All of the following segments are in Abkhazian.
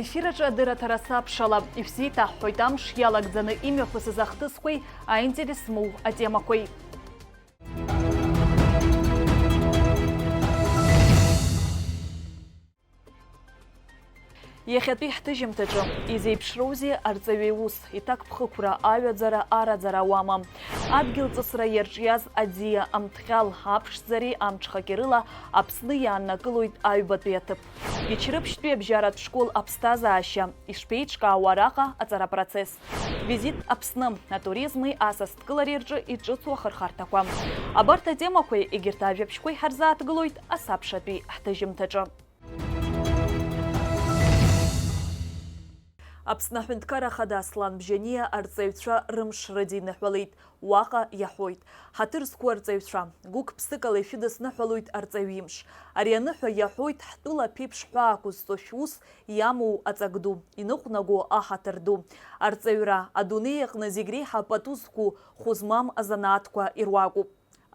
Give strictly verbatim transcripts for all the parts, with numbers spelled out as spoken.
Ефир аҿы адырраҭара сабшала, ишәзеиҭаҳҳәоит амш иалагӡаны имҩаԥысыз ахҭысқәеи аинтерес змоу атемақәеи. Иахьатәи ҳҭыжьымҭаҿы, изеиԥшроузеи арҵаҩы иус, иҭакԥхықәра, аҩаӡара, араӡара ауама? Адгьыл ҵысра иарҿиаз аӡиа амҭҟьал аԥшӡареи амҽхакьарыла Аԥсны иааннакылоит аҩбатәи аҭыԥ. Гьачрыԥшьтәи абжьаратә школ аԥсҭазаашьа ишԥеиҿкаау араҟа аҵара процесс. Визит Аԥсны, атуризми асасдкылареи рҿы иҿыцу ахырхарҭақәа. Абарҭ атемақәеи егьырҭ ажәабжьқәеи ҳарзааҭгылоит асабшатәи ҳҭыжьымҭаҿы. Аԥсны Аҳәынҭқарра Ахада Аслан Бжьаниа арҵаҩцәа рымш рыдиныҳәалеит. Уаҟа иаҳәоит, ҳаҭыр зқәу арҵаҩцәа, гәык-ԥсыкала ишәыдысныҳәалоит арҵаҩы имш. Ари аныҳәа иаҳәоит ҳтәыла аԥеиԥш ҳәаақәызҵо шәус иамоу аҵак ду, иныҟәнаго аҳаҭыр ду. Арҵаҩра, адунеи аҟны зегь реиҳа пату зқәу, хәы змам азанааҭқәа ируакуп.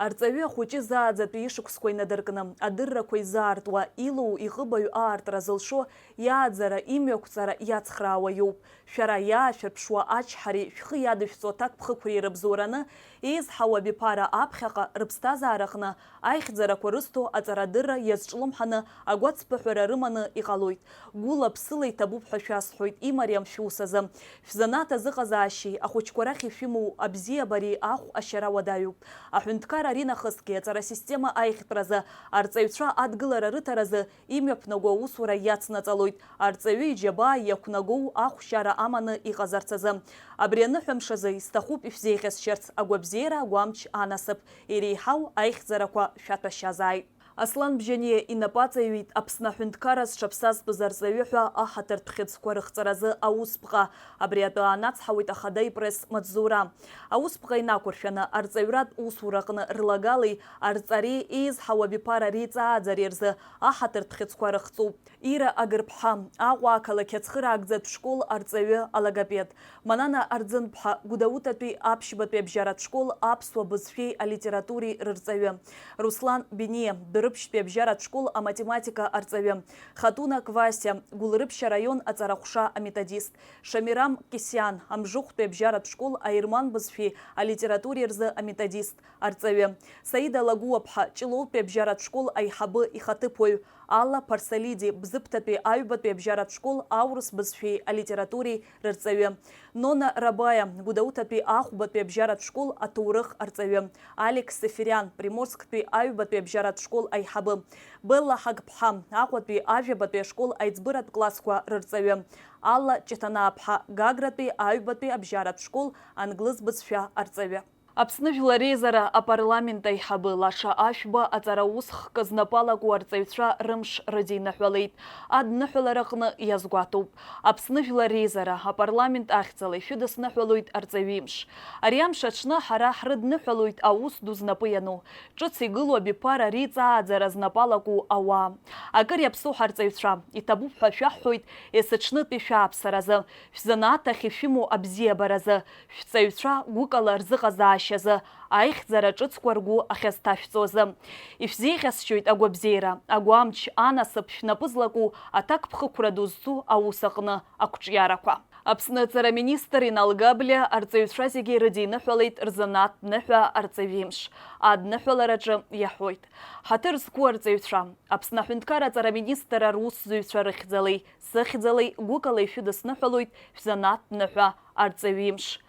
Арҵаҩы ахәыҷы зааӡатәи ишықәсқәа инадыркны, адыррақәа изаартуа, илоу иҟыбаҩ аартра зылшо, иааӡара, имҩақәҵара иацхраауа иоуп. Шәара иаашәырԥшуа ачҳареи шәхы иадышәҵо аҭакԥхықәреи рыбзоураны, еизҳауа абиԥара аԥхьаҟа рыԥсҭазаараҟны аихьӡарақәа рызҭо аҵарадырра иазҿлымҳаны агәацԥыҳәара рыманы иҟалоит. Гәыла-ԥсыла иҭабуп ҳәа шәасҳәоит имариам шәус азы. Шәзанааҭ азыҟазаашьеи ахәыҷқәа рахь ишәымоу абзиабареи ахә ашьара уадаҩуп. Аҳәынҭқар аринахысгьы аҵарасистема аиӷьтәразы, арҵаҩцәа адгылара рыҭаразы имҩаԥнаго аусура иацнаҵалоит, арҵаҩы иџьабаа иақәнагоу ахәшьара аманы иҟазарц азы. Абри аныҳәамш азы исҭахуп ишәзеиӷьасшьарц агәабзиара агәамч анасыԥ, иреиҳау аихьӡарақәа шәаҭәашьазааит. Аслан Бжьаниа инапы аҵаҩит Аԥсны аҳәынҭқарра зҽаԥсазтәыз арҵаҩы ҳәа аҳаҭыртә хьыӡқәа рыхҵаразы аусԥҟа. Абри атәы аанацҳауеит ахада ипресс-маҵзура. Аусԥҟа инақәыршәаны, арҵаҩратә усураҟны рлагалеи арҵареи еизҳау абиԥара реиҵааӡареи рзы аҳаҭыртә хьыӡқәа рыхҵоуп. Ира Агырԥҳа, Аҟәа ақалақь ацхыраагӡатә школ арҵаҩы, алогопед. Манана Арӡынԥҳа, Гәдоуҭатәи аԥшьбатәи абжьаратә школ аԥсуа бызшәеи алитературеи рырҵаҩы. Руслан Бениа, Дәрыԥшьтәи абжьаратә школ аматематика арҵаҩы. Хатуна Квасиа, Гәылрыԥшь араион аҵарахәша аметодист. Шамирам Кьысиан, Амжыхәтәи абжьаратә школ аерман бызшәеи алитературеи рзы аметодист, арҵаҩы. Саида Лагәуаԥҳа, Ҷлоутәи абжьаратә школ аиҳабы ихаҭыԥуаҩ. Алла Парсалиди, Бзыԥҭатәи аҩбатәи абжьаратә школ аурыс бызшәеи алитературеи рырҵаҩы. Нона Рабаиа, Гәдоуҭатәи ахәбатәи абжьаратә школ аҭоурых арҵаҩы. Алекс Сефериан, Приморсктәи аҩбатәи абжьаратә школ аиҳабы. Белла Ҳагԥҳа, Аҟәатәи ажәабатәи ашкол аиҵбыратә классқәа рырҵаҩы. Алла Ҷыҭанааԥҳа, Гагратәи аҩбатәи абжьаратә школ англыз бызшәа арҵаҩы. Аԥсны Жәлар Реизара апарламент аиҳабы Лаша Ашәба аҵараус хкы знапы алаку арҵаҩцәа рымш рыдиныҳәалеит. Адныҳәалараҟны иазгәаҭоуп. Аԥсны Жәлар Реизара апарламент ахьӡала ишәыдысныҳәалоит арҵаҩы имш. Ари амш аҽны ҳара ҳрыдныҳәалоит аус ду знапы иану, ҿыц игылоу абиԥара реиҵааӡара знапы алаку ауаа. Акыр иаԥсоу ҳарҵаҩцәа, иҭабуп ҳәа шәаҳҳәоит есыҽнытәи шәааԥсаразы, шәзанааҭ ахь ишәымоу абзиабаразы, шәҵаҩцәа гәыкала рзыҟазаашьазы, аихьӡара ҿыцқәа ргәы ахьазҭашәҵозы. Ишәзеиӷьасшьоит агәабзиара, агәамч, анасыԥ шәнапы злаку аҭакԥхықәра ду зцу аус аҟны ақәҿиарақәа. Аԥсны аҵара министр Инал Габлиа арҵаҩцәа зегьы ирыдиныҳәалеит рзанааҭтә ныҳәа арҵаҩы имш. Адныҳәалараҿы иаҳәоит. Ҳаҭыр зқәу арҵаҩцәа, Аԥсны аҳәынҭқар аҵара министр арусзуҩцәа рыхьӡалеи сыхьӡалеи гәыкала ишәыдысныҳәалоит шәзанааҭтә ныҳәа арҵаҩы имш.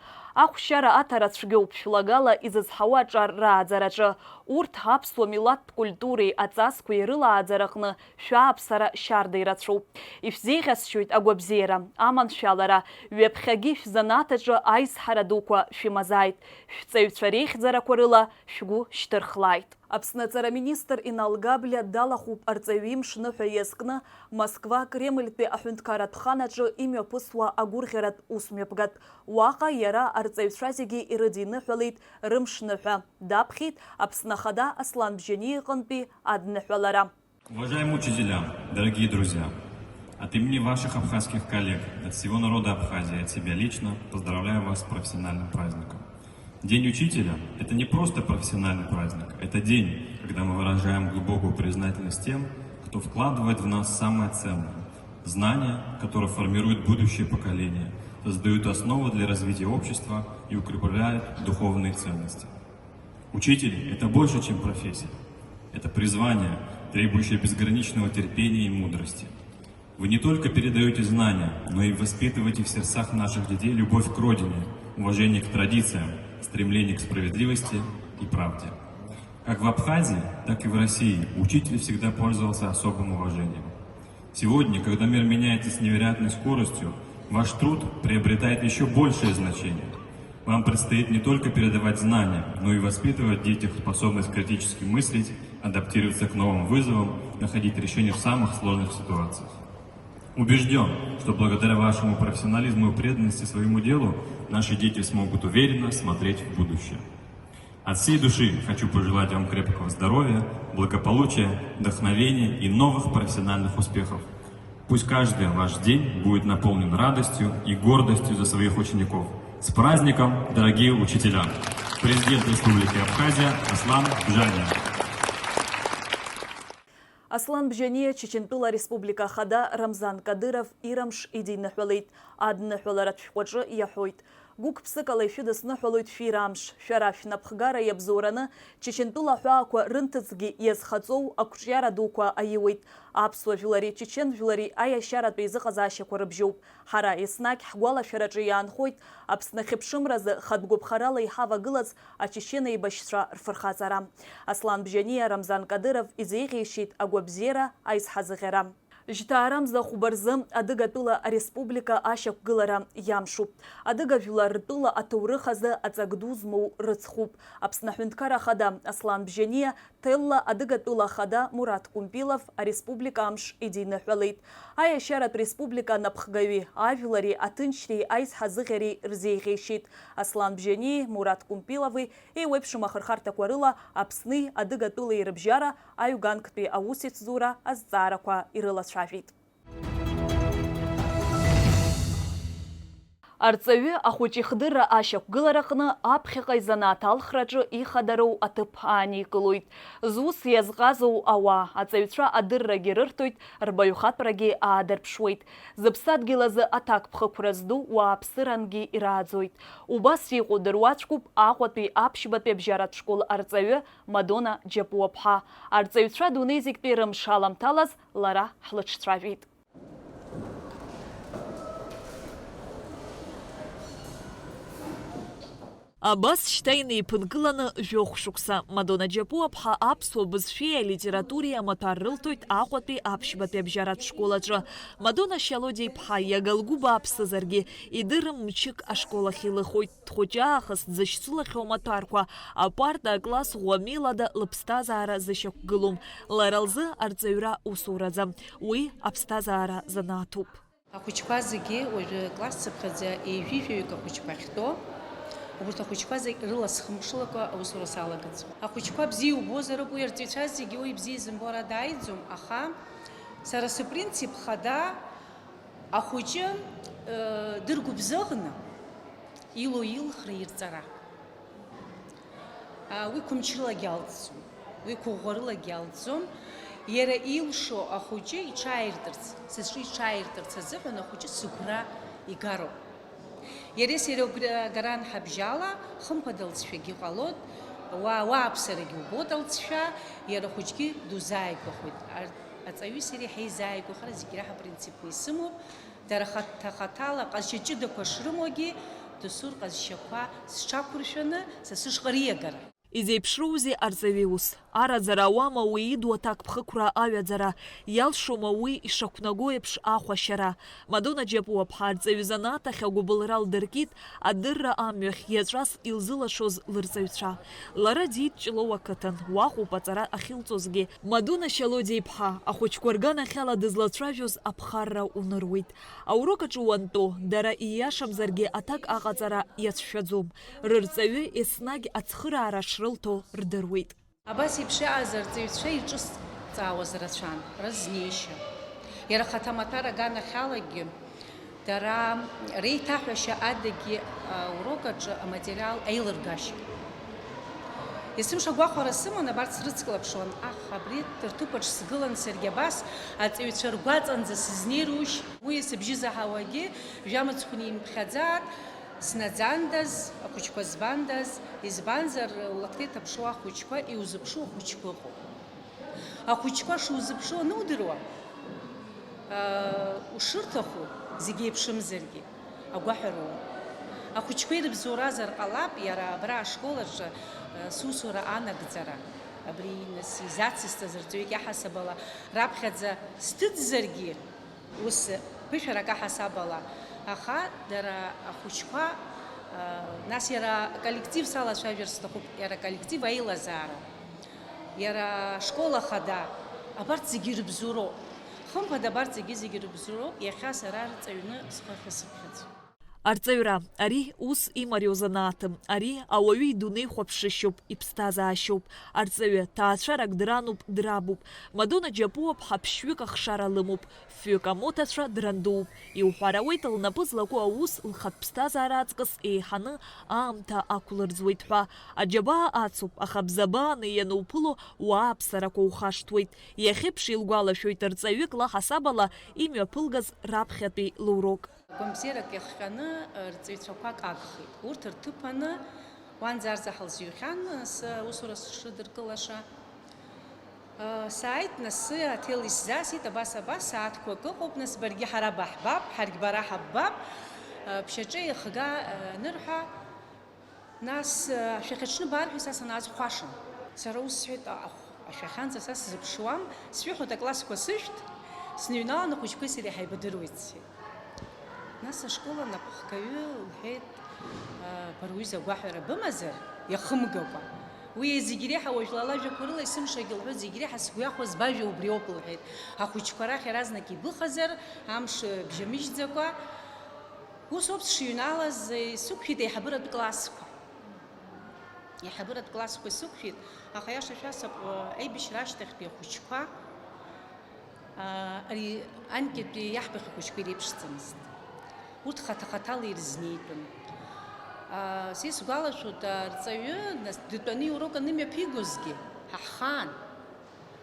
Ахәшьара аҭара цәгьоуп шәлагала изызҳауа аҿар рааӡараҿы. Урҭ аԥсуа милаҭтә культуреи аҵасқәеи рылааӡараҟны шәааԥсара шьарда ирацәоуп. Ишәзеиӷьасшьоит агәабзиара, аманшәалара, ҩаԥхьагьы шәзанааҭ аҿы аизҳара дуқәа шәымазааит, шәҵаҩцәа реихьӡарақәа рыла шәгәы шьҭырхлааит. Аԥсны аҵара министр Инал Габлиа далахәуп арҵаҩы имш ныҳәа иазкны Москва Кремльтәи аҳәынҭқарратә хан аҿы имҩаԥысуа агәырӷьаратә усмҩаԥгатә. Уаҟа иара арҵаҩцәа зегьы ирыдиныҳәалеит рымш ныҳәа. Даԥхьеит Аԥсны Ахада Аслан Бжьаниа иҟынтәи адныҳәалара. Уважаемые учителя, дорогие друзья, от имени ваших абхазских коллег, от всего народа Абхазии, от себя лично поздравляю вас с профессиональным праздником. День учителя — это не просто профессиональный праздник, это день, когда мы выражаем глубокую признательность тем, кто вкладывает в нас самое ценное, Знания, которые формируют будущее поколение, создают основу для развития общества и укрепляют духовные ценности. Учитель — это больше, чем профессия. Это призвание, требующее безграничного терпения и мудрости. Вы не только передаёте знания, но и воспитываете в сердцах наших детей любовь к родине, уважение к традициям, стремление к справедливости и правде. Как в Абхазии, так и в России учитель всегда пользовался особым уважением. Сегодня, когда мир меняется с невероятной скоростью, ваш труд приобретает ещё большее значение. Вам предстоит не только передавать знания, но и воспитывать в детях способность критически мыслить, адаптироваться к новым вызовам, находить решения в самых сложных ситуациях. Убеждён, что благодаря вашему профессионализму и преданности своему делу наши дети смогут уверенно смотреть в будущее. От всей души хочу пожелать вам крепкого здоровья, благополучия, вдохновения и новых профессиональных успехов. Пусть каждый ваш день будет наполнен радостью и гордостью за своих учеников. С праздником, дорогие учителя! Президент Республики Абхазия Аслан Бжания. Аслан Бжьаниа Чечентәыла Ареспублика Ахада Рамзан Кадыров ирамш идиныҳәалеит, адныҳәаларатә шәҟәаҿы иаҳәоит. Гәык-ԥсыкала ишәыдысныҳәалоит шәира амш, шәара шәнапхгара иабзоураны Чечентәыла аҳәаақәа рынҭыҵгьы иазхаҵоу ақәҿиара дуқәа аиуеит. Аԥсуа жәлари чечен жәлари аиашьаратә еизыҟазаашьақәа рыбжьоуп. Ҳара еснагь ҳгәалашәараҿы иаанхоит Аԥсны ахьыԥшымразы хатә гәаԥхарала иҳавагылаз ачечен еибашьцәа рфырхаҵара. Аслан Бжьаниа Рамзан Кадыров изеиӷьеишьеит агәабзиара, аизҳазыӷьара. Жьҭаарамза хәба рзы Адыгатәыла ареспублика ашьақәгылара иамшуп. Адыга жәлар ртәыла аҭоурых азы аҵак ду змоу рыцхәуп. Аԥсны Аҳәынҭқарра Ахада Аслан Бжьаниа Ҭелла Адыгатәыла Ахада Мураҭ Кәымпилов ареспублика амш идиныҳәалеит. Аиашьаратә республика анапхгаҩи ажәлари аҭынчреи аизҳазыӷьареи рзеиӷьеишьеит. Аслан Бжьаниеи Мураҭ Кәымпилови еиуеиԥшым ахырхарҭақәа рыла Аԥсни Адыгатәылеи рыбжьара аҩганктәи аусеицзура азҵаарақәа ирылацәажәеит. Арҵаҩы ахәыҷы ихдырра ашьақәгылараҟны аԥхьаҟа изанааҭ алхраҿы ихадароу аҭыԥ ааникылоит. Зус иазҟазоу ауаа, аҵаҩцәа адыррагьы рырҭоит, рбаҩхатәрагьы аадырԥшуеит. Зыԥсадгьыл азы аҭакԥхықәра зду уааԥсырангьы ирааӡоит. Убас иҟоу дыруаӡәкуп Аҟәатәи аԥшьбатәи абжьаратә школ арҵаҩы Мадона Џьапуаԥҳа. Арҵаҩцәа адунеи зегьтәи рымш аламҭалаз лара ҳлыҿцәажәеит. Абас шьҭа инеиԥынкыланы жәохә шықәса Мадона Џьапуаԥҳа аԥсуа бызшәеи алитературеи амаҭәар рылҭоит Аҟәатәи аԥшьбатәи абжьаратә школ аҿы. Мадона Шьалодиа-иԥҳа иага лгәы бааԥсызаргьы, идырым мчык ашкол ахь илыхоит. Дхәыҷы аахыс дзышьцылахьоу амаҭәарқәа, апарта, акласс ӷәӷәа милада лыԥсҭазаара зышьақәгылом. Лара лзы арҵаҩра усураӡам. Уи аԥсҭазаара занааҭуп. Ахәыҷқәа зегьы уажәы класс цыԥхьаӡа ҩажәаҩык ахәыҷқәа ахьтәоу, убарҭ ахәыҷқәа зегь рыла схымԥшлакәа аусура салагаӡом. Ахәыҷқәа бзиа иубозар акәу, арҵаҩцәа зегьы уи бзиа изымбо ара дааиӡом, аха сара сыпринцип хада ахәыҷы, э, дыргәыбзыӷны илоу илхра ирҵара. А, уи қәымчрылагьы алҵӡом, уи қәыӷәӷәарылагьы алҵӡом. Иара илшо ахәыҷы иҽааиртырц, сызҿу иҽааиртырц азыҳәан ахәыҷы сыгәра игароуп. Иареи сареи агәра агара анҳабжьала, хымԥада алҵшәагьы ҟалоит, уа-, уааԥсарагьы убоит алҵшәа, иара ахәыҷгьы дузааигәахоит. Ар-, аҵаҩи сареи ҳаизааигәахара зегь раҳа принципқәа исымоуп. Дара хаҭа-хаҭала ҟазшьа ҷыдақәа шрымоугьы, досу рҟазшьақәа зҽақәыршәаны са сышҟа риагара. Изеиԥшроузеи арҵаҩы иус? Араӡара ауама уи иду аҭакԥхықәра аҩаӡара, иалшома уи ишақәнаго еиԥш ахә ашьара? Мадона Џьапуаԥҳа арҵаҩы занааҭ ахь агәыбылра лдыркит, адырра амҩахь иаҵәас илзылашоз лырҵаҩцәа. Лара диит Ҷлоу ақыҭан, уаҟоуп аҵара ахьылҵозгьы. Мадона Шьалодиа-иԥҳа, ахәыҷқәа рганахьала дызлацәажәоз аԥхарра уныруеит. Аурок аҿы уантәо, дара ииашамзаргьы аҭак аҟаҵара иацәшәаӡом. Рырҵаҩы еснагь ацхыраара шрылҭо рдыруеит. Абас еиԥш иҟаз арҵаҩцәа ирҿысҵаауаз рацәан, рызнеишьа. Иара хаҭа амаҭәар аганахьалагьы, дара реиҭаҳәашьа адагьы аурок аҿы аматериал аилыргашьа. Есымша агәахәара сыман, абарҭ срыцклаԥшуан, аҳ, абри рҭыԥаҿ сгылан саргьы абас, аҵаҩцәа ргәаҵанӡа сызнеирушь? Уи сыбжьы заҳауагьы, жәамыцхә нимԥхьаӡаат, снаӡандаз, ахәыҷқәа збандаз, избанзар, улакҭа иҭаԥшуа ахәыҷқәа, иузыԥшу ахәыҷқәа ыҟоуп. Ахәыҷқәа шузыԥшу анудыруа, аа, ушырҭаху, зегь еиԥшымзаргьы, агәаҳәара умоуп. Ахәыҷқәа ирыбзоуразар ҟалап, иара абра ашкол аҿы, аа, сусура анагӡара, абри нас изацысҵаз рҵаҩык иаҳасабала раԥхьаӡа сҭыҵзаргьы, ус ԥышәарак аҳасабала, аха дара ахәыҷқәа, аа, нас иара аколлектив салацәажәар сҭахуп, иара аколлектив аилазаара. Иара ашкол ахада, абарҭ зегьы ирыбзоуроуп. Хымԥада, абарҭ зегьы, зегьы ирыбзоуроуп, иахьа сара рҵаҩны схы ахьысыԥхьаӡо. Арҵаҩра, ари ус имариоу занааҭым, ари ауаҩы идунеихәаԥшышьоуп, иԥсҭазаашьоуп. Арҵаҩы, ҭаацәарак дрануп, драбуп. Мадона Џьапуаԥҳа ԥшьҩык ахшара лымоуп, фҩык амоҭацәа драндууп. Иуҳәар ауеит, лнапы злаку аус лхатә ԥсҭазаара аҵкыс еиҳаны аамҭа ақәлырӡуеит ҳәа. Аџьабаа ацуп, аха бзабааны иануԥыло, уааԥсарақәа ухашҭуеит. Иахьеиԥш илгәалашәоит рҵаҩык лаҳасабала имҩаԥылгаз раԥхьатәи лурок. Гәамбзиарак иахҟьаны рҵаҩцәақәак агхеит. Урҭ рҭыԥаны уанӡа-арӡа ҳалзыҩхьан, нас аусура сшыдыркылаша. Сааит, нас аҭел исзасит, абас, абас, сааҭқәак ыҟоуп, нас баргьы ҳара баҳбап, ҳаргь бара ҳаббап, бшьаҿа еихга анырҳәа, нас ашәахьаҽны баарҳәа са санааз хәашан. Сара ус сҳәеит, ахә, ашәахьанӡа са сзыԥшуам, сшәыҳәоит аклассқәа сышәҭ, сныҩналан ахәыҷқәеи сареи ҳаибадыруеит, сҳәеит. Нас ашкол анапхгаҩы лҳәеит, бара уҩыза агәаҳәара бымазар, иахымгакәа. Уи зегь реиҳа уажәла лажәақәа рыла есымшагьы лҳәоит, зегь реиҳа сгәы иахәаз бажәа убриоуп, лҳәеит. Ахәыҷқәа рахь иаразнак ибыхазар, амш бжьамыжьӡакәа. Ус ауп сшыҩналаз, исықәшәеит аиҳабыратә классқәа. Аиҳабыратә классқәа исықәшәеит, аха аиаша шәасҳәап, аибашьра ашьҭахьтәи ахәыҷқәа, аа, ари анкьатәи иаҳбахьоу ахәыҷқәа иреиԥшӡамызт. Урҭ хаҭа-хаҭала ирызнеитәын. Аа, са исгәалашәоит, арҵаҩы, нас, дтәаны иурок анымҩаԥигозгьы, ҳа ҳхаан.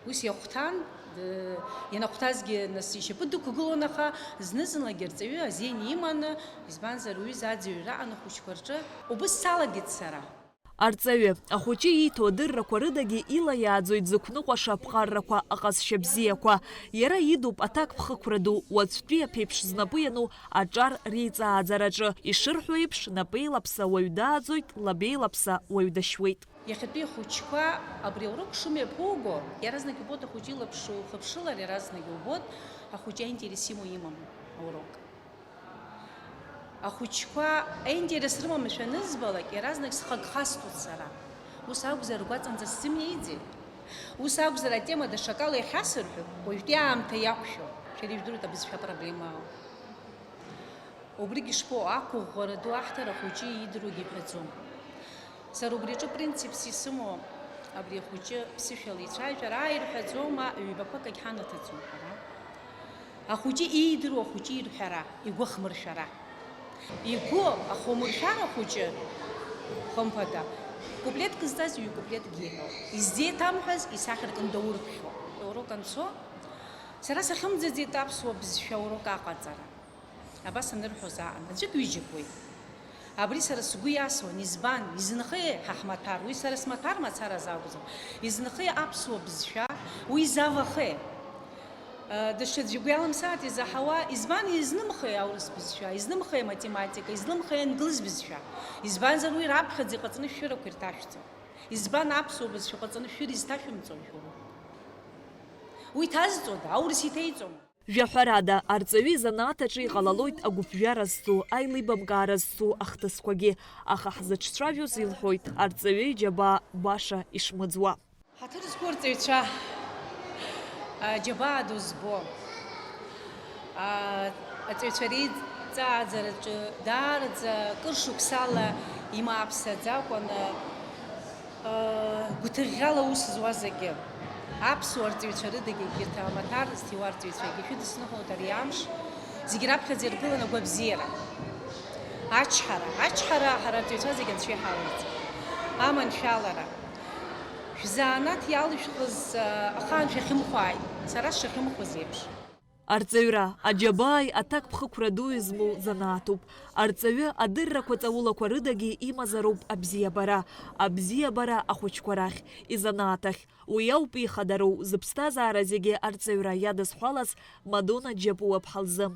Ус иахәҭан, д-, ианахәҭазгьы, нас, ишьапы дықәгылон, аха зны-зынлагьы арҵаҩы азин иманы, избанзар, уҩыза аӡыҩ раан ахәыҷқәа рҿы убыс салагеит сара. Арҵаҩы, ахәыҷы ииҭо адыррақәа рыдагьы илаиааӡоит дзықәныҟәаша аԥҟаррақәа, аҟазшьа бзиақәа. Иара идуп аҭакԥхықәра ду, уаҵәтәи аԥеиԥш знапы иану аҿар реиҵааӡараҿы. Ишырҳәо еиԥш, напеилаԥса уаҩ дааӡоит, лабеилаԥса уаҩ дашьуеит. Иахьатәи ахәыҷқәа абри аурок шымҩаԥуго, иаразнак иубоит ахәыҷы илаԥш ухыԥшылар, иаразнак иубоит ахәыҷы аинтерес имоу имам аурок. Ахәыҷқәа аинтерес рымамшәа анызбалак, иаразнак схы агхасҭоит сара. Ус акәзар, ргәаҵанӡа сзымнеиӡеи? Ус акәзар, атема даҽакала иахьасырҳәо, уажәтәи аамҭа иақәшәо? Шәара ижәдыруеит абызшәа апроблемаау. Убригь ишԥоу, ақәыӷәӷәара ду аҳҭар ахәыҷы иидыруагьы иҳәаӡом. Сара убри аҿы принципс исымоу, абри ахәыҷы ԥсышәала ицәажәар, аа, ирҳәаӡома, ҩбақәак агьҳанаҭаӡом ҳара. Ахәыҷы иидыруа ахәыҷы ирҳәара, игәахмыршәара. Игәы ахумыршәар ахәыҷы, хымԥада, куплетк зҵаз ҩ-куплеткгьы иҳәо, иззеиҭамҳәаз исахьаркны даурԥхьо. Аурок анцо, сара сахьымӡаӡеит аԥсуа бызшәа аурок аҟаҵара. Абас анырҳәоз аан, аӡәык-ҩыџьак уи. Абри сара сгәы иасуан, избан, изынхеи ҳа ҳмаҭәар, уи сара смаҭәар мацараз акәӡам, изынхеи аԥсуа бызшәа, уи изавахеи? Даҽаӡәы игәы иалымсааит изаҳауа, избан изнымхеи аурыс бызшәа, изнымхеи аматематика, излымхеи англыз бызшәа? Избанзар уи раԥхьаӡа иҟаҵаны шәырақәа ирҭашәҵо. Избан аԥсуа бызшәа ҟаҵаны шәыр изҭашәымҵо, шәура? Уи иҭазҵода, аурыс иҭеиҵома? Жәаҳәарада, арҵаҩы изанааҭ аҿы иҟалалоит агәыԥжәара зцу, аилибамкаара зцу ахҭысқәагьы, аха ҳзыҿцәажәоз илҳәоит, арҵаҩы иџьабаа баша ишмыӡуа. Ҳаҭыр зқәу арҵаҩцәа, а, џьабаа ду збо, а, аҵаҩцәа реиҵааӡараҿы даараӡа кыр шықәсала имааԥсаӡакәаны, Гәҭыӷьӷьала аус зуа зегьы, аԥсуа арҵаҩцәа рыдагьы, егьырҭ амаҭәар зҭиуа арҵаҩцәагьы шәыдысныҳәалоит ари амш, зегьы раԥхьаӡа иргылан агәабзиара, ачҳара, ачҳара ҳара арҵаҩцәа зегьы Анцәа иҳалеиҵеит, аманшәалара, Шәзанааҭ иалышәхыз, ахаан шәахьымхәааит, сара сшахьымхәыз еиԥш. Арҵаҩра, аџьабааи аҭакԥхықәра дуи змоу занааҭуп. Арҵаҩы адыррақәа ҵаулақәа рыдагьы имазароуп абзиабара, абзиабара ахәыҷқәа рахь, изанааҭ ахь. Уи ауп ихадароу, зыԥсҭазаара зегьы арҵаҩра иадызҳәалаз Мадона Џьапуаԥҳа лзы.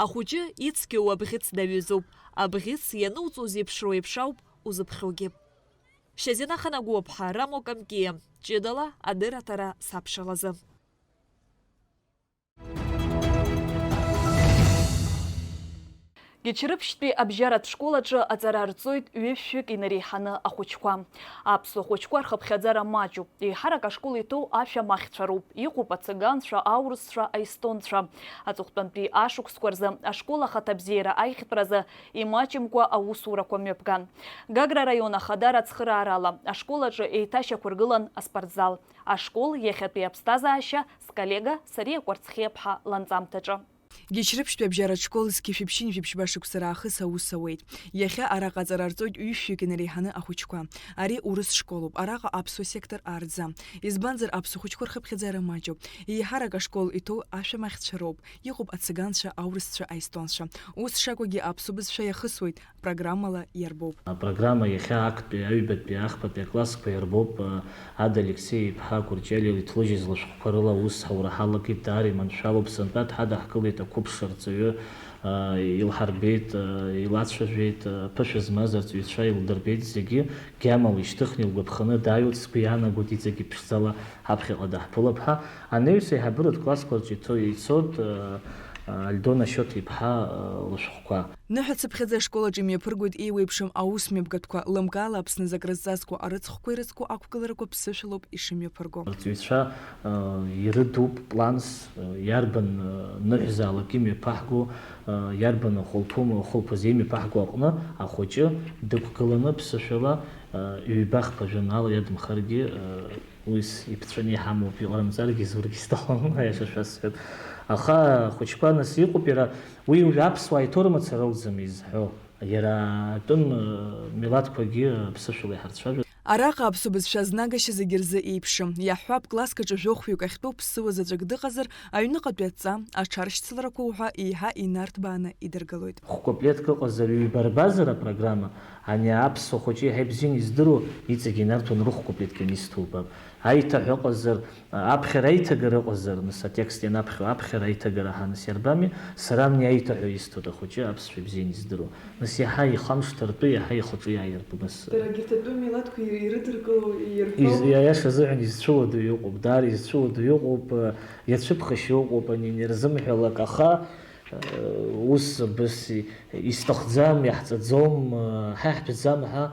Ахәыҷы ицқьоу абӷьыц даҩызоуп. Абӷьыц иануҵоу зеиԥшроу еиԥш ауп узыԥхьогьы. Шьазина Ханагәыуаԥҳа, Рамо Камкиа, ҷыдала адырраҭара сабшалазы. Гьачрыԥшьтәи абжьаратә школ аҿы аҵара рҵоит ҩышәҩык инареиҳаны ахәыҷқәа. Аԥсуа хәыҷқәа рхыԥхьаӡара маҷуп, еиҳарак ашкол иҭоу ашәамахьцәа роуп, иҟоуп ацыганцәа, аурысцәа, аестонцәа. Аҵыхәтәантәи ашықәсқәа рзы ашкол ахаҭабзиара аиӷьтәразы имаҷымкәа аусурақәа мҩаԥган. Гагра араион Ахадара ацхыраарала ашкол аҿы еиҭашьақәыргылан аспортзал. Ашкол иахьатәи аԥсҭазаашьа сколлега Сариа Кәарцхиаԥҳа ланҵамҭаҿы. Гьачрыԥшьтәи абжьаратә школ зқьи жәшәи ԥшьынҩажәи жәибжь баша шықәса раахыс аус ауеит. Иахьа араҟа аҵара рҵоит ҩышәҩык инареиҳаны ахәыҷқәа. Ари урыс школуп, араҟа аԥсуа сектор аарӡам. Избанзар, аԥсуа хәыҷқәа рхыԥхьаӡара маҷуп. Еиҳарак ашкол иҭоу ашәамахьцәа роуп. Иҟоуп ацыганцәа, аурысцәа, аестонцәа. Ус шакәугьы аԥсуа бызшәа иахысуеит, программала иарбоуп. Апрограмма иахьа актәи, аҩбатәи, ахԥатәи аклассқәа иарбоуп. Ада Алексеи-иԥҳа Кәырҷелиа иҭлыжьыз лышәҟәқәа рыла аус ҳаура ҳалагеит, даара иманшәалоуп. Сынтәа дҳадаҳкылеит ақәыԥш арҵаҩы, илҳарбеит, илацәажәеит, ԥышәа змаз арҵаҩцәа илдырбеит, зегьы гьамала ишьҭыхны илгәаԥханы дааиуеит, сгәы иаанагоит иҵегьы ԥшӡала ҳаԥхьаҟа даҳԥылап ҳәа. Анаҩс еиҳабыратә классқәа рҿы иҭо-, ицоит Альдона Шьоҭа-иԥҳа лышәҟәқәа. Ныҳәацыԥхьаӡа ашкол аҿы имҩаԥыргоит еиуеиԥшым аус мҩаԥгатәқәа, лымкаала Аԥсназы акрызҵазкуа арыцхәқәа ирыцку ақәгыларақәа ԥсышәалоуп ишымҩаԥырго. Арҵаҩцәа ирыдуп планс, иарбан ныҳәзаалак имҩаԥаҳго, иарбан ахәылԥу-, ахәылԥаз имҩаԥаҳго аҟны ахәыҷы дықәгыланы ԥсышәала ҩба-хԥа жәанала иадамхаргьы, Уи ибҵәаны иҳамоуп, иҟарымҵаргьы зургьы сҭахым, аиаша шәасҳәап. Аха ахәыҷқәа нас иҟоуп иара, уи уажә аԥсуаа иҭоу рымацара акәӡам изҳәо, иара атәым милаҭқәагьы ԥсышәала иҳарцәажәоит. Араҟа аԥсуа бызшәа азнагашьа зегьы рзы еиԥшым. Иаҳҳәап, класск аҿы жәохәҩык ахьтәоу ԥсыуа заҵәык дыҟазар, аҩныҟатәи адҵа, аҽаршьцыларақәа уҳәа еиҳа инарҭбааны идыргалоит. Хә-куплетк ыҟазар, ҩба рбазар апрограмма, Ани аԥсуа хәыҷы иаҳа ибзианы издыруа, иҵегь инарҭон рыхә-куплеткгьы анисҭо убап. Аиҭаҳәа ыҟазар, аԥхьара аиҭагара ыҟазар, нас атекст ианаԥхьо аԥхьара аиҭагара ҳәа нас иарбами, сара амни аиҭаҳәа исҭоит ахәыҷы аԥсшәа ибзианы издыруа. Нас иаҳа ихамышҭыртәы, иаҳа ихаҿы иааирбгыс. Дара егьырҭ атәым милаҭқәа ир-, ирыдыркыло, ирҳәо. Из-, иа-, иаша азыҳәан изцәыуадаҩу ыҟоуп, даара изцәыуадаҩу ыҟоуп, иацәыԥхашьо ыҟоуп, ани, ани рзымҳәалак, аха, Ус абас исҭахӡам, иаҳҵаӡом, ҳа иаҳтәӡам ҳәа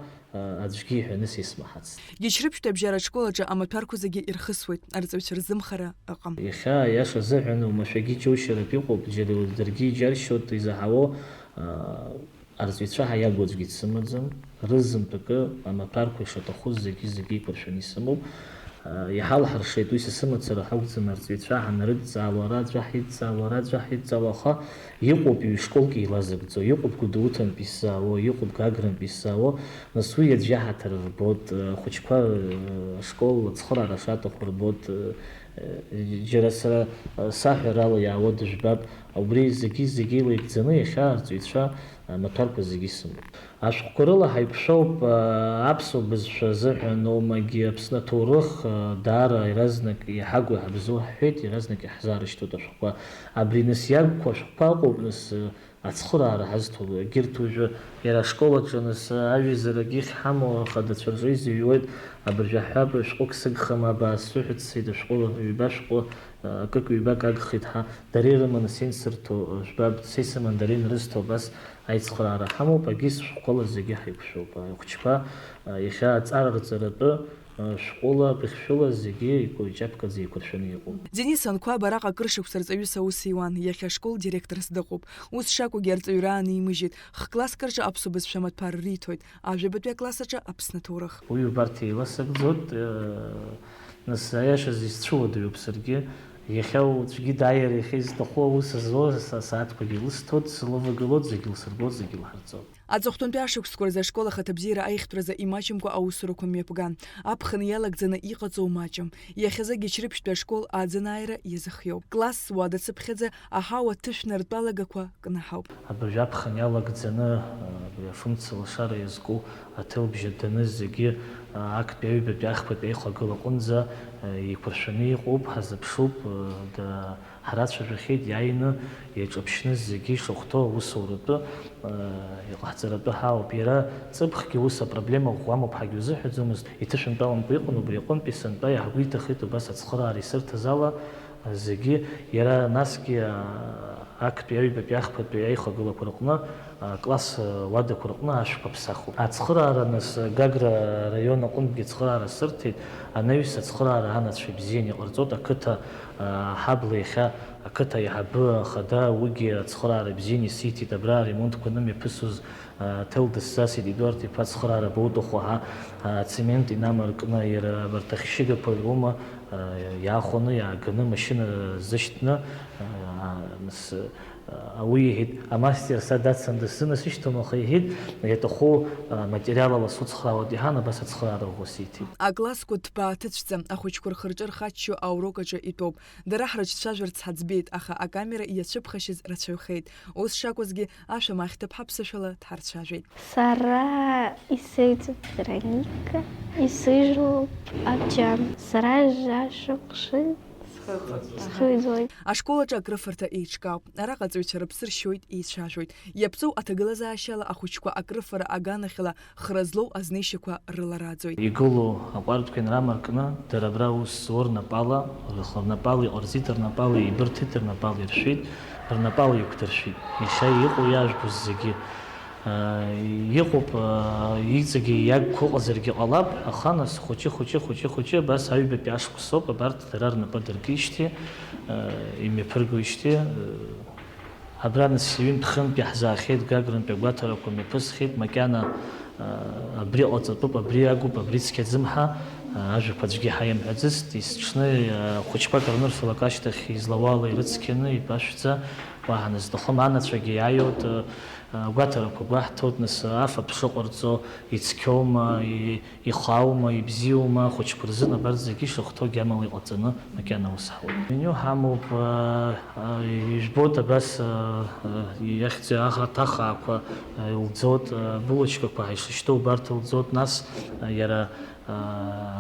аӡәгьы иҳәаны сисмаҳацт. Гьачрыԥшьтәи абжьаратә школ аҿы амаҭәарқәа зегьы ирхысуеит, арҵаҩцәа рзымхара ыҟам. Иахьа, аиаша азыҳәан, уамашәагьы џьоушьаратә иҟоуп, џьара даргьы иџьаршьоит изаҳауа, Арҵаҩцәа ҳәа иагу аӡәгьы дсымаӡам, рызынтәыкы амаҭәарқәа ишаҭаху зегьы-зегьы еиқәыршәаны исымоуп. Иҳалҳаршеит, уи са сымацара ҳакәӡам, арҵаҩцәа ҳанрыдҵаало, ара аӡәы ҳидҵаало, ара аӡәы ҳидҵаало, аха иҟоуп ҩ-школк еилазыгӡо, иҟоуп Гәдоуҭантәи исзаауа, иҟоуп Гагрантәи исзаауа, нас уи аӡәы иаҳаҭыр рбоит, ахәыҷқәа ашкол ацхыраара шаҭаху рбоит, џьара сара саҳәарала иаауа дыжәбап, убри зегьы-зегьы илеигӡаны иахьа арҵаҩцәа амаҭәарқәа зегьы исымоуп. Ашәҟәқәа рыла ҳаиқәшәоуп, аԥсуа бызшәа азыҳәан оумагьы Аԥсны аҭоурых, даара иаразнак иҳагу иҳабзоу ҳҳәеит, иаразнак иаҳзаарышьҭуеит ашәҟәқәа. Абри нас иагқәоу ашәҟәқәа ыҟоуп, нас, ацхыраара ҳазҭо, егьырҭ уажәы иара ашкол аҿы нас аҩызарагьы ахьҳамоу ахадацәа рҿы изыҩуеит, абыржәы ҳҳәап, шәҟәык сыгхама, абаа сзыҳәа дцеит, ашәҟәы, ҩба шәҟәы, акык-ҩбак агхеит ҳәа, дара ирыманы са инсырҭо, жәбап, са исыман дара инрызҭо, абас аицхыраара ҳамоуп, агьыс шәҟәқәала зегьы ҳаиқәшәоуп. Ахәыҷқәа, иахьа аҵара рҵаратәы, шәҟәыла, быхьшәыла зегьы еиқәа-, иҷаԥкаӡа еиқәыршәаны иҟоуп. Денис Анқәаб араҟа акыр шықәса рҵаҩыс аус иуан, иахьа ашкол директорс дыҟоуп. Ус шакәугьы арҵаҩра аанеимыжьит, х-класск рҿы аԥсуа бызшәа амаҭәар риҭоит, ажәабатәи акласс аҿы Аԥсны аҭоурых. Уи убарҭ еиласыгӡоит, нас, аиашаз исцәыуадаҩуп саргьы. Иахьа уаҵәгьы дааир, иахьа изҭаху аус зуа са-, асааҭқәагьы илысҭоит, сылывагылоит, зегьы лсырбоит, зегьы лҳарҵоит. Аҵыхәтәантәи ашықәсқәа рзы ашкол ахаҭабзиара аихтәразы имаҷымкәа аусурақәа мҩаԥган. Аԥхын иалагӡаны иҟаҵоу маҷым. Иахьазы Гьачрыԥшьтәи ашкол аӡынаира иазыхиоуп. Класс уадацыԥхьаӡа аҳауа ҭышәнартәалагақәа кнаҳауп. Абыржә аԥхын иалагӡаны, абри афымца лашара иазку аҭелбжьы даны зегьы, актәи аҩбатәи ахԥатәи аихагыла аҟынӡа еиқәыршәаны иҟоуп, ҳазыԥшуп, да-, ҳрацәажәахьеит, иааины иаҿаԥшьны зегьы ишахәҭоу аусуратәы, иҟаҳҵаратәы ҳауп. Иара ҵыԥхгьы ус апроблема ӷәӷәамоуп ҳагьузыҳәаӡомызт, иҭышәынтәаламтәу иҟан, убри аҟынтәи сынтәа иаҳгәеиҭахеит убас ацхыраара исырҭаз ала, зегьы, иара насгьы, а, актәи аҩбатәи ахԥатәи аихагылақәа рҟны, а, класс, а, уадақәа рҟны ашәқәа ԥсахуп. Ацхыраара нас Гагра араион аҟынтәгьы ацхыраара сырҭеит, анаҩс ацхыраара анацәа ибзиан иҟарҵоит, ақыҭа, а, аҳабла иахьа ақыҭа аиҳабы ахада уигьы ацхыраара бзиан исиҭеит, абра аремонтқәа анымҩаԥысуаз, а, ҭел дысзасит, Едуард иԥа ацхыраара боуҭаху ҳәа, а, ацемент инамаркны, иара абарҭ ахьшьыгақәа рума, иаахәаны, иааганы, машьына зышьҭны, нас, ауаҩы иҳәеит, амастер са даццан дысзынасышьҭуам, аха иҳәеит, иаҭаху, аматериалала суцхраауеит иҳәан, абас ацхыраара ӷәӷәа сиҭеит. Аклассқәа ҭбаа ҭыцәӡа, ахәыҷқәа рхы-рҿы рхаччо аурок аҿы итәоуп. Дара ҳрыҿцәажәарц ҳаӡбеит, аха акамера иацәыԥхашьаз рацәаҩхеит. Ус шакәызгьы, ашәа махьҭа ҳаԥсашәала дҳарцәажәеит. Сара исыӡуп Вероника, исыжәлоуп Абџьан. Сара жәа шықәса схыҵуеит. Ашкол аҿы акрыфарҭа еиҿкаауп. Араҟа аҵаҩцәа рыԥсы ршьоит, еицәажәоит. Иаԥҵоу аҭагылазаашьала ахәыҷқәа акрыфара аганахьала хра злоу азнеишьақәа рылараӡоит. Игылоу аҟәардәқәа инрамаркны, дара абра аус зуа рнапала, рхы рнапала иҟарҵеит, рнапала еибырҭеит, рнапала иршәеит, рнапала иқәдыршәеит. Иахьа иҟоу иаажәбоз зегьы. Иҟоуп, иҵегьы иагқәа ыҟазаргьы ҟалап, аха нас хәыҷы-хәыҷы, хәыҷы-хәыҷы абас аҩбатәи ашықәсоуп, абарҭ дара рнапы адыркижьҭеи, имҩаԥыргоижьҭеи, абра нас ҩынтә-хынтә иаҳзаахьеит, Гагрантәи агәаҭарақәа мҩаԥысхьеит, макьана абри ҟаҵатәуп, абри агуп, абри цқьаӡым ҳәа ажәақәа аӡәгьы ҳаимҳәаӡацт, есыҽны хәыҷқәак рнырфалак ашьҭахь излауала ирыцқьаны, итәашәӡа, уаҳа назҭахым анацәагьы иааиуеит. Агәаҭарақәа гәаҳҭоит, нас, афатә шыҟарҵо, ицқьоума, и-, ихааума, ибзиоума, ахәыҷқәа рзын абарҭ зегьы ишахәҭоу гьамала иҟаҵаны макьана аус ҳауеит. Меню ҳамоуп, а, а, ижәбоит абас, а, а, иахьӡ-, аха-, аҭахаақәа, а, илӡоит, а, булочкақәа ҳәа ишышьҭоу убарҭ илӡоит, нас, а, иара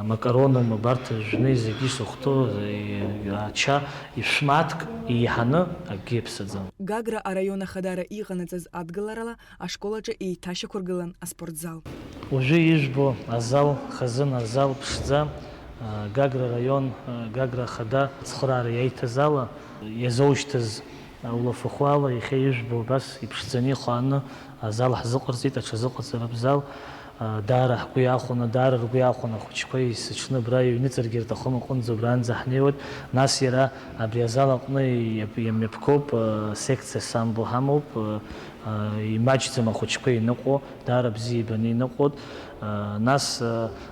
амакаронума, абарҭ жәны зегьы ишахәҭоу, ача, ишәмаҭк еиҳаны акгьы иаԥсаӡам. Гагра араион ахадара иҟанаҵаз адгыларала ашкол аҿы еиҭашьақәыргылан аспортзал. Уажәы ижәбо азал хазын, азал ԥшӡа, Гагра араион, Гагра ахада ацхыраара иаиҭаз ала иазоушьҭыз улафахәы ала иахьа ижәбо абас иԥшӡаны ихааны азал ҳзыҟарҵеит, аҽазыҟаҵаратә зал. Даара ҳгәы иахәаны, даара ргәы иахәаны ахәыҷқәа есыҽны абра иҩныҵыргьы рҭахым аҟынӡа убранӡа ҳнеиуеит. Нас иара абри азал аҟны иап-, иамҩаԥгоуп, секциа самбо ҳамоуп, имаҷӡам ахәыҷқәа иныҟәо, даара бзиа ибаны иныҟәоит. Нас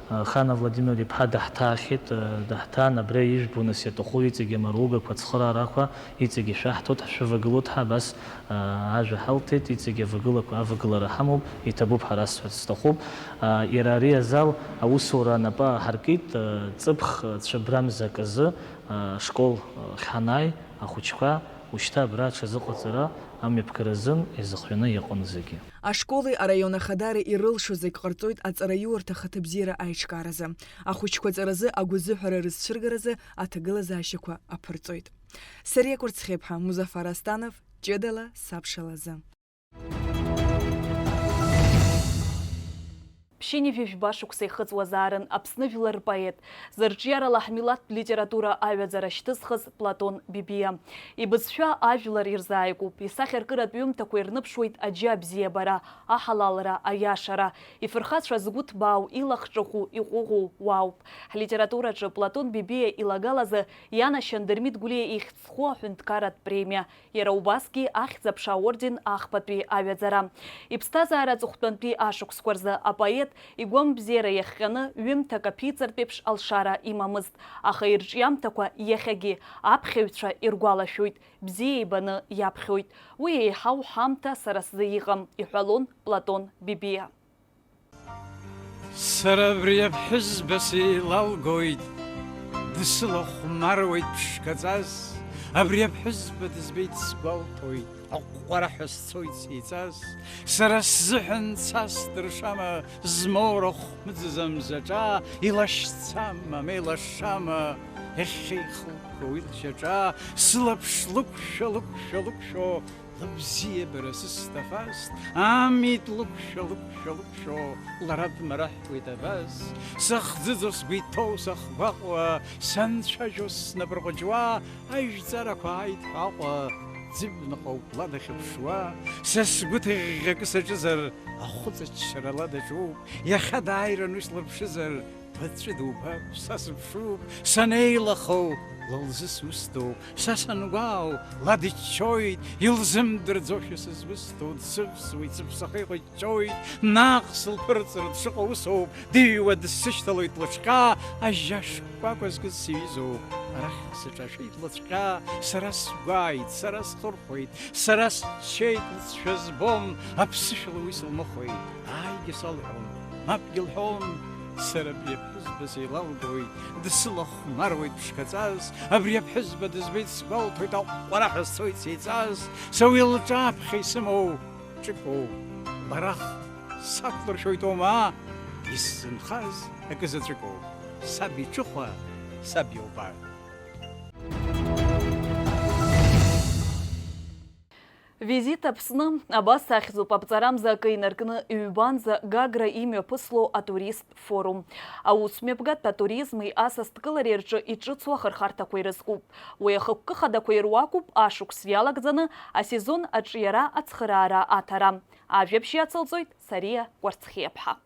Хана Владимир-иԥҳа даҳҭаахьеит, даҳҭаан, абра ижәбо нас иаҭаху иҵегьы амаругақәа, ацхыраарақәа, иҵегьы шәаҳҭоит, ҳшәывагылоит ҳәа абас Ажәа ҳалҭеит, иҵегь авагылақәа, авагылара ҳамоуп, иҭабуп ҳәа расҳәарц сҭахуп. Иара ари азал аусура анапы ааҳаркит, ҵыԥх цәыбрамза аказы, ашкол ахь ҳанааи, ахәыҷқәа ушьҭа абра аҽазыҟаҵара амҩаԥгара азын иазыхҩаны иҟан зегьы. Ашколи араион ахадареи ирылшо зегь ҟарҵоит аҵараиурҭа ахаҭабзиара аиҿкааразы. Ахәыҷқәа аҵаразы агәазыҳәара рызцәыргаразы аҭагылазаашьақәа аԥырҵоит. Сариа Кәарцхеиԥҳа, Музафар Астанов, ҷыдала сабшалазы. Ԥшьынҩажәи жәба шықәса ихыҵуазаарын Аԥсны жәлар рпоет, зырҿиарала ҳмилаҭтә литература аҩаӡара шьҭызхыз Платон Бебиа. Ибызшәа ажәлар ирзааигәоуп, исахьаркыратә ҩымҭақәа ирныԥшуеит аџьа абзиабара, аҳалалра, аиашара. Ифырхацәа згәы ҭбаау, илахҿыху, иҟәыӷоу уаауп. Ҳлитератураҿы Платон Бебиа илагалазы ианашьан Дырмит Гәлиа ихьӡ зху аҳәынҭқарратә премиа, иара убасгьы Ахьӡ-аԥша аорден ахԥатәи аҩаӡара. Иԥсҭазаара аҵыхәтәантәи ашықәсқәа рзы апоет Игәамбзиара иахҟьаны ҩымҭак аԥиҵартә еиԥш алшара имамызт, аха ирҿиамҭақәа иахьагьы аԥхьаҩцәа иргәалашәоит, бзиа ибаны иаԥхьоит. Уи еиҳау ҳамҭа сара сзы иҟам, иҳәалон Платон Бибиа. Сара абри аԥҳәызба сеилалгоит, дсылахәмаруеит ԥшқаҵас, абри аԥҳәызба дызбеит сгәалҭоит, аҟәҟәараҳәа сцоит сеиҵас, сара сзыҳәан цас дыршама, змоура хәмыӡыз амзаҿа, илашьцама, меилашама, иахьа ихылԥхо уи лшьаҿа, сылаԥш лықәшәа, лықәшәа, лықәшәо, лыбзиабара сысҭахаст, амит лықәшәа, лықәшәа, лықәшәо, лара дмараҳәуеит абас. Сыхӡыӡо, сгәы иҭоу, сахгәаҟуа, санцәажәо, снапырҟәыҷуа, ажәҵарақәа ааит ҳәа Аҟәа ӡыҩныҟа убла дахьыԥшуа. Са сгәы ҭыӷьӷьакы саҿызар, ахәыҵаччара ла даҿуп. Иахьа дааиран уи слырԥшызар, Лыҵәы дубап, са сыԥшуп, санеилахоу, лылзы сусҭоуп, са сангәаау, ла дыччоит, илзымдырӡошәа сызусҭоу, дсывсуеит, сыԥсахы иҟыҷҷоит, наҟ сылԥырҵыр дшыҟоу усоуп, дыҩуа дсышьҭалоит лыҽҟьа, ажьа шкәакәа зкыз сиҩызоуп, арахь сыҿашәеит лыцәҟьа, сара сгәааит, сара схырхәеит, Сара счеит лҵшәа збом, аԥсышәала уи сылмыхәеит. Ааигьы салҳәом, мапгьы лҳәом. Сара абри аԥҳәызба сеилалгоит, дсылахәмаруеит ԥшқаҵас. Абри аԥҳәызба дызбеит сгәалҭоит, аҟәҟәараҳәа сцоит сеиҵас. Са уи лҿаԥхьа исымоу ҿыкоуп. Лара сақәлыршәоит уама, исзынхаз акы заҵәыкоуп. Саб иҽыхәа, саб иоуба. Визит Аԥсны, абас ахьӡуп, аԥҵарамза акы инаркны ҩбанӡа Гагра имҩаԥысло атуристтә форум. Аусмҩаԥгатә атуризми асасдкылареи рҿы иҿыцу ахырхарҭақәа ирызкуп. Уи ахықәкы хадақәа ируакуп ашықәс иалагӡаны асезон аҿиара, ацхыраара, аҭара. Ажәабжь иацылҵоит Сариа Кәарцхиаԥҳа.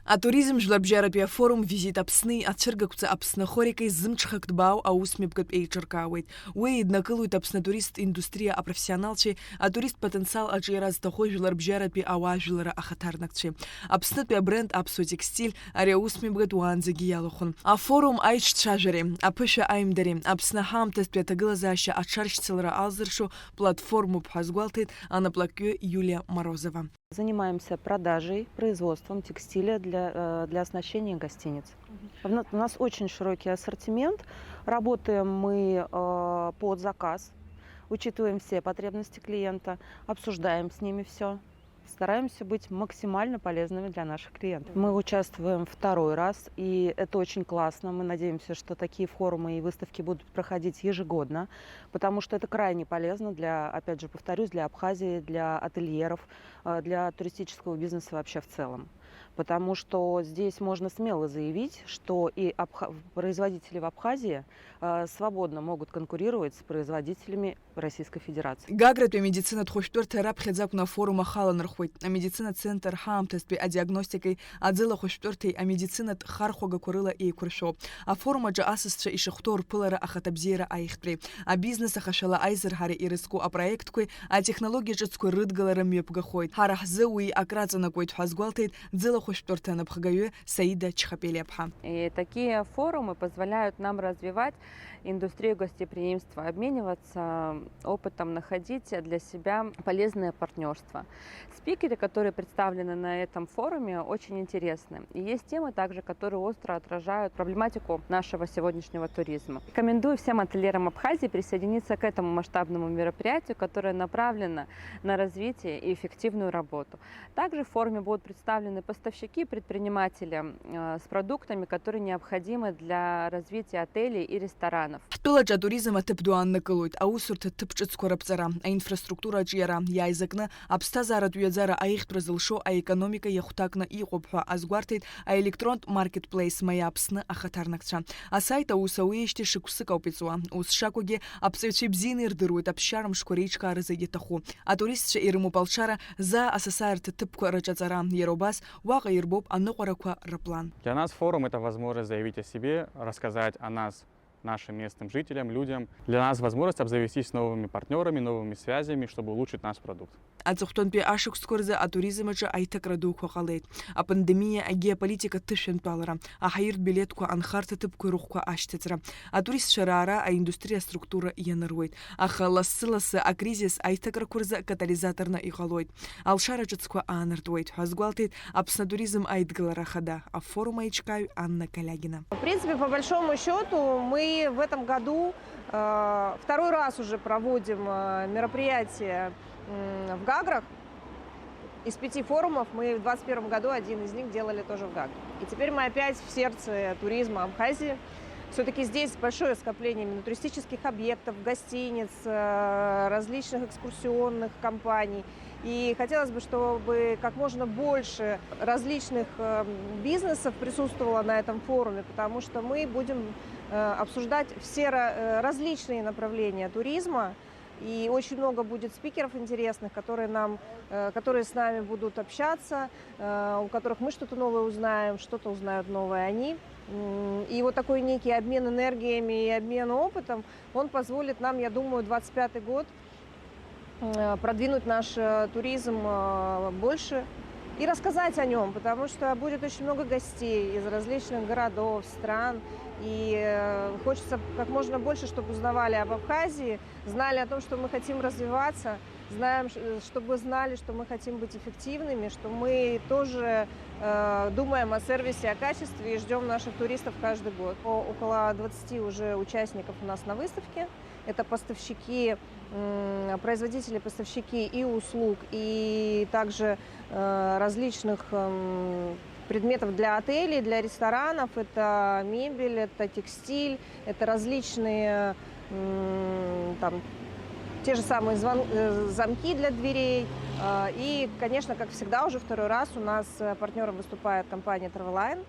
Атуризм жәларбжьаратәи афорум Визит Аԥсни ацәыргақәҵа Аԥсны ахорикеи зымҽхак ҭбаау аусмҩаԥгатә еиҿыркаауеит. Уи еиднакылоит Аԥсны атуристтә индустриа апрофессионалцәеи атуристтә потенциал аҿиара зҭаху жәларбжьаратәи ауаажәларра ахаҭарнакцәеи. Аԥснытәи абренд Аԥсуа текстиль ари аусмҩаԥгатә уаанӡагьы иалахәын. Афорум аиҿцәажәареи аԥышәа аимдареи Аԥсны ҳаамҭазтәи аҭагылазаашьа аҽаршьцылара алзыршо платформоуп ҳәа азгәалҭеит анаплакҩы Юлиа Морозова. Занимаемся продажей, производством текстиля для, э, для оснащения гостиниц. У нас, у нас очень широкий ассортимент. Работаем мы, э, под заказ, учитываем все потребности клиента, обсуждаем с ними все. Стараемся быть максимально полезными для наших клиентов. Мы участвуем второй раз, и это очень классно. Мы надеемся, что такие форумы и выставки будут проходить ежегодно, потому что это крайне полезно для, опять же, повторюсь, для Абхазии, для ательеров, э, для туристического бизнеса вообще в целом. Потому что здесь можно смело заявить, что и абха-, производители в Абхазии, э, свободно могут конкурировать с производителями Российской Федерации. Гагратәи амедицинатә хәышәтәырҭа раԥхьаӡа акәны афорум ахы аланархәуеит. Амедицинатә центр ҳаамҭазтәи адиагностикеи аӡылахәышәтәырҭеи амедицинатә хархәагақәа рыла еиқәыршәоуп. Афорум аҿы асасцәа ишахәҭоу рԥылара ахаҭабзиара аиӷьтәреи, абизнес ахашәала аизырҳара ирызку апроектқәеи атехнологиа ҿыцқәа рыдгалара мҩаԥгахоит. Ҳара ҳзы уи акраҵанакуеит ҳәа азгәалҭеит ӡылахәышәтәырҭа анапхгаҩы Саида Чхапелиаԥҳа. И такие форумы позволяют нам развивать индустрию гостеприимства, обмениваться опытом, находить для себя полезные партнерства. Спикеры, которые представлены на этом форуме, очень интересны. И есть темы также, которые остро отражают проблематику нашего сегодняшнего туризма. Рекомендую всем ательерам Абхазии присоединиться к этому масштабному мероприятию, которое направлено на развитие и эффективную работу. Также в форуме будут представлены поставщики и предприниматели, э, с продуктами, которые необходимы для развития отелей и ресторанов. Ҳтәылаҿы атуризм аҭыԥ ду ааннакылоит, аусурҭа ҭыԥ ҿыцқәа раԥҵара, аинфраструктура аҿиара, иааизакны аԥсҭазааратә ҩаӡара аиӷьтәра зылшо аекономика иахәҭакны иҟоуп ҳәа азгәарҭеит аелектронтә маркетплеис Маиа Аԥсны ахаҭарнакцәа. Асайт аус ауеижьҭеи шықәсык ауп иҵуа. Ус шакәугьы, аԥҵаҩцәа ибзианы ирдыруеит аԥсшьара мшқәа реиҿкааразы иаҭаху. Атуристцәа ирымоуп алшара заа асасааирҭа ҭыԥқәа раҿаҵара, иара убас уаҟа ирбоуп аныҟәарақәа рыплан. Для нас форум — это возможность заявить о себе, рассказать о нас нашим местным жителям, людям. Для нас возможность обзавестись новыми партнёрами, новыми связями, чтобы улучшить наш продукт. Аҵыхәтәантәи ашықәсқәа рзы атуризм аҿы аиҭакра дуқәа ҟалеит. Апандемиа, агеополитика ҭышәынтәалара, аҳаиртә билеҭқәа анхарҭа ҭыԥқәа рыхәқәа ашьҭыҵра, атуристцәа раара аиндустриа аструктура ианыруеит. Аха лассы-лассы акризис аиҭакрақәа рзы акатализаторны иҟалоит. Алшара ҿыцқәа аанартуеит ҳәа азгәалҭеит Аԥсны атуризм аидгылара ахада, афорум аиҿкааҩ Анна Калиагина. В принципе, по большому счету, мы в этом году, э, второй раз уже проводим, э, мероприятие, м, в Гаграх. Из пяти форумов мы в двадцать первом году один из них делали тоже в Гаграх. И теперь мы опять в сердце туризма Абхазии. Всё-таки здесь большое скопление именно туристических объектов, гостиниц, э, различных экскурсионных компаний. И хотелось бы, чтобы как можно больше различных, э, бизнесов присутствовало на этом форуме, потому что мы будем, э, обсуждать все ра-, э, различные направления туризма. И очень много будет спикеров интересных, которые нам, э, которые с нами будут общаться, э, у которых мы что-то новое узнаем, что-то узнают новое они. М, и вот такой некий обмен энергиями и обмен опытом, он позволит нам, я думаю, двадцать пятый год, э, продвинуть наш, э, туризм, э, больше и рассказать о нём, потому что будет очень много гостей из различных городов, стран, и, э, хочется как можно больше, чтобы узнавали об Абхазии, знали о том, что мы хотим развиваться, знаем, ш-, э, чтобы знали, что мы хотим быть эффективными, что мы тоже, э, думаем о сервисе, о качестве и ждём наших туристов каждый год. О-, около двадцати уже участников у нас на выставке. Это поставщики, м, производители, поставщики и услуг, и также, э, различных, м, предметов для отелей, для ресторанов. Это мебель, это текстиль, это различные, м, там, те же самые звон-, э, замки для дверей. А, и, конечно, как всегда, уже второй раз у нас, э, партнёром выступает компания Traveline,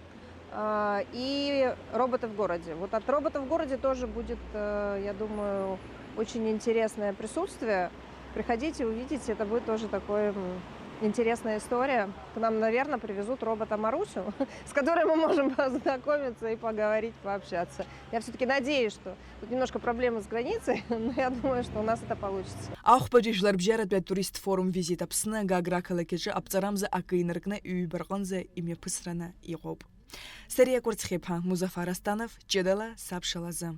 а, и роботы в городе. Вот от роботов в городе тоже будет, э, я думаю, очень интересное присутствие. Приходите, увидите, это будет тоже такой, м, интересная история. К нам, наверное, привезут робота Марусю, с которой мы можем познакомиться и поговорить, пообщаться. Я всё-таки надеюсь, что тут немножко проблемы с границей, но я думаю, что у нас это получится. Ахәбаҿы жәларбжьаратәи атурист форум Визит Аԥсны Гагра ақалақь аҿы аԥҵарамза акы инаркны ҩба рҟынӡа имҩаԥысраны иҟоуп. Сариа Кәарцхьиԥҳа, Музафар Астанов, ҷыдала сабшалазы.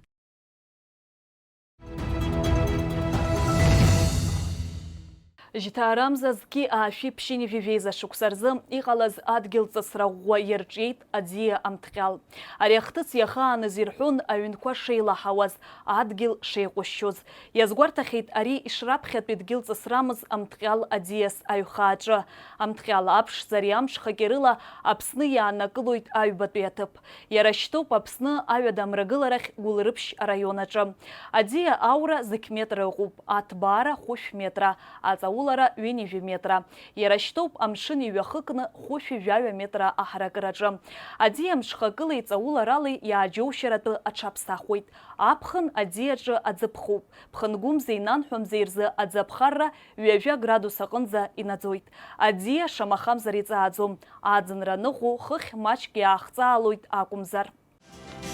Жьҭаарамза зқьи аашәи ԥшьынҩажәи жәеиза шықәса рзы иҟалаз адгьыл ҵысра ӷәӷәа иарҿиеит аӡиа амҭҟьал. Ари ахҭыс иахааныз ирҳәон аҩнқәа шеилаҳауаз, адгьыл шеиҟәышьшьоз. Иазгәарҭахьеит ари ишраԥхьатәи дгьыл ҵысрамыз амҭҟьал аӡиас аҩхааҿы. Амҭҟьал аԥшӡара амҽхакьарыла Аԥсны иаанакылоит аҩбатәи аҭыԥ. Иара шьҭоуп Аԥсны аҩада амрагыларахь Гәылрыԥшь араион аҿы. Аӡиа аура зықь метра ыҟоуп, аҭбаара хәышә метра, аҵаулара ҩынҩажәи метра. Иара шьҭоуп амшын иҩахыкны хәышәи жәаҩа метра аҳаракыраҿы. Аӡиа мҽхакылеи ҵауларалеи иааџьоушьаратәы аҽаԥсахуеит. Аԥхын аӡиаҿы аӡы ԥхоуп. Ԥхынгәымзеи нанҳәамзеи рзы аӡы аԥхарра ҩажәа градус аҟынӡа инаӡоит. Аӡиа шамахамзар иҵааӡом. Аӡынра аныҟәо хыхь маҷк иаахҵаалоит акәымзар.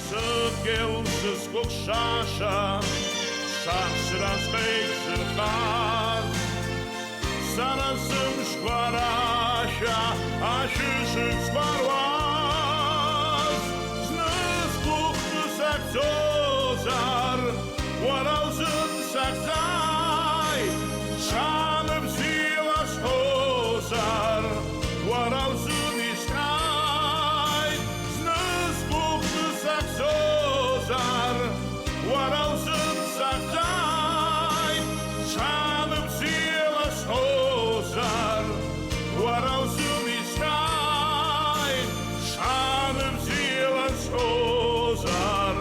Сыдгьыл сызкәыхшаша, сахьсра зхеиқәсырхаз, сара сымшқәа рашәа ашәышықәсқәа руаз, зны сгәыхәтәы сахьцозар, уара узын сахьӡааит, ҽааны бзиала сҳәозар, уара узын исҟьааит, зны сгәыхәтәы сахьцозар, уара узын сахьӡааит, ҽааны бзиала сҳәозар, уара узын исҟьааит, ҽааны бзиала сҳәозар.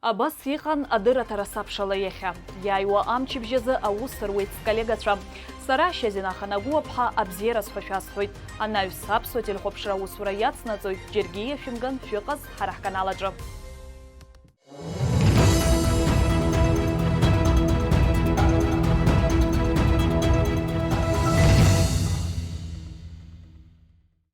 Абас иҟан адырраҭара Сабшала иахьа. Иааиуа амчыбжь азы аус руеит сколлегацәа. Сара, Шьазина Ханагәыуаԥҳа, абзиараз ҳәа шәасҳәоит. Анаҩс аԥсуа телехәаԥшра аусура иацнаҵоит, џьаргьы иашәымган шәыҟаз ҳара ҳканал аҿы.